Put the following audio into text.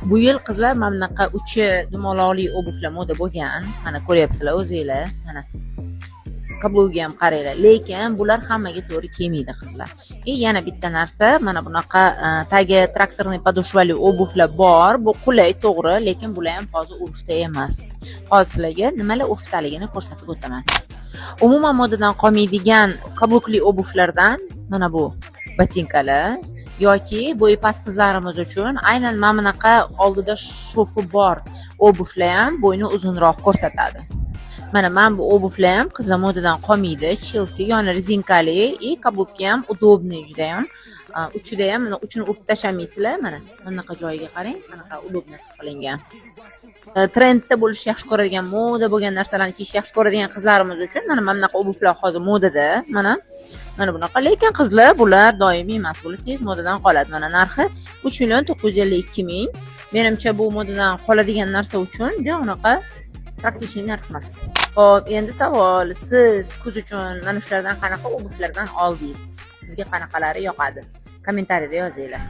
Bu yil, qizlar, mana bunaqa uchi dumaloqli обувь lar moda bo'lgan. Mana, ko'ryapsizlar o'zinglar. Mana, каблук ga ham qaranglar. Lekin bular hammaga to'g'ri kelmaydi, qizlar. И yana bitta narsa, mana bunaqa tagi тракторный подошва li обувь lar bor. Bu qulay, to'g'ri, lekin bular ham hozir urfda emas. Hozir sizlarga nimalar urfdaligini ko'rsatib o'taman. Umuman modadan qolmaydigan каблук li обувь lardan mana bu botinkalar yoki bo'yi past qizlarimiz uchun aynan mana bunaqa oldida шов i bor обувь lar ham bo'yni uzunroq ko'rsatadi. Mana bu обувь lar ham, qizlar, modadan qolmaydi. Chelsea, yoni rezinkali и каблук i ham удобный judayam. Uchida ham, mana, uchini urib tashlamaysizlar, mana bunaqa joyiga qarang, qanaqa удобно qilingan. Trendda bo'lishni yaxshi ko'radigan, moda bo'lgan narsalarni kiyishni yaxshi ko'radigan qizlarimiz uchun mana bunaqa обувь lar hozir modada. Mana bunaqa, lekin, qizlar, bular doimiy emas, bular tez modadan qoladi. Mana, narxi 3 952 000. Menimcha, bu modadan qoladigan narsa uchun ja unaqa практичный narx emas. Xo'p, endi savol: siz kuz uchun mana shulardan qanaqa обувь lardan oldingiz? Sizga qanaqalari yoqadi? Kommentariyda yozinglar.